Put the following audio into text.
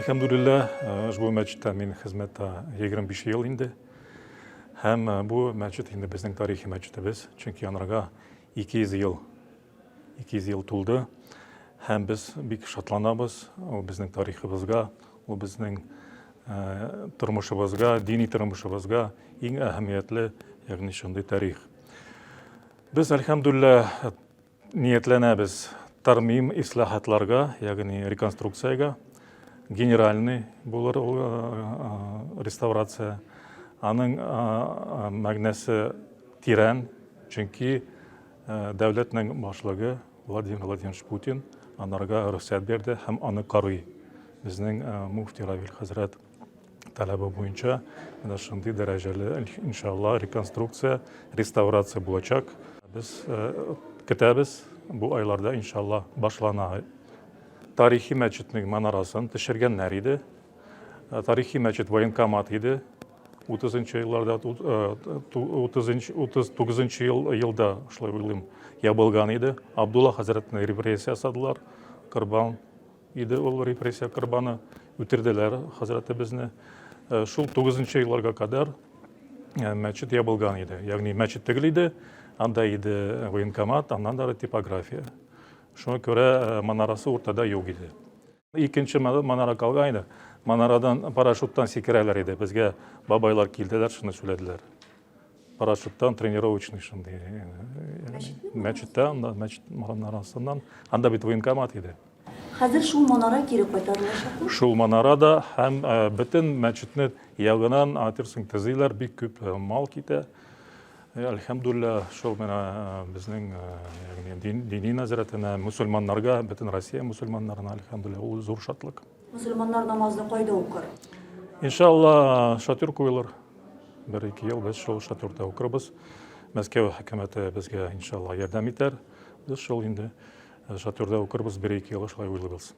Әлхәмдүлилләһ, ошбу мәчеттә мин хезмәттә 25 ел инде. Һәм бу мәчет инде безнең тарихи мәчетебез, чөнки анарга 200 ел 200 ел тулды. Һәм без бик шатланабыз, ул безнең тарихыбызга, ул безнең тормышыбызга, дини тормышыбызга иң әһәмиятле, ягъни шундый тарих. Без, әлхәмдүлилләһ, Ниятләнәбез тармим ислахатларга, ягъни реконструкциягә. Генеральный булыр ул реставрация. Аның мәгънәсе тирән, чөнки дәүләтнең башлыгы Владимир Владимирович Путин анарга рөхсәт бирде һәм аны карый. Безнең муфти Равил хәзрәт таләбе буенча менә шундый дәрәҗәле, иншалла, реконструкция, реставрация булачак. Без э, көтәбез, бу айларда, иншалла, башлана. Тарихи мәчетнең манарасын төшергәннәр иде. Э, тарихи мәчет военкомат иде. 30 елларда 30 39 ел елда шулай уйлыйм ябылган иде. Абдулла хәзрәтне репрессия ясадылар. Корбан Иде ул репрессия корбаны, үтерделәр хәзрәтебезне. Э, шул 9 елларга кадәр э, мәчет ябылган иде. Ягъни мәчет түгел иде, анда иде военкомат, аннан да типография. Шуңа күрә э, манарасы уртада юк иде. Икенче манара калган иде. Манарадан парашюттан сикерәләр иде. Безгә бабайлар килделәр, шуны сөйләделәр. Парашюттан тренировочный шундый. Мәчеттә, анда мәчет манарасыннан. Анда бит военкомат иде. Хәзер шул манара кире кайтарылачакмы? Шул манара да һәм бөтен мәчетне ягынан әйтерсең төзиләр, бик күп мал китә. Әлхәмдулилла, шул менә безнең ягъни дини нәзарәтенә, мөселманнарга, бөтен Россия мөселманнарына, әлхәмдулилла, ул зур шатлык. Мөселманнар намазны кайда укыр? Иншалла, шатер куелыр. Бер-ике ел без шул шатерда укырбыз. Мәскәү хөкүмәте безгә, иншалла, ярдәм итәр. Без шул инде шатерда укырбыз, бер-ике ел шулай уйлыйбыз.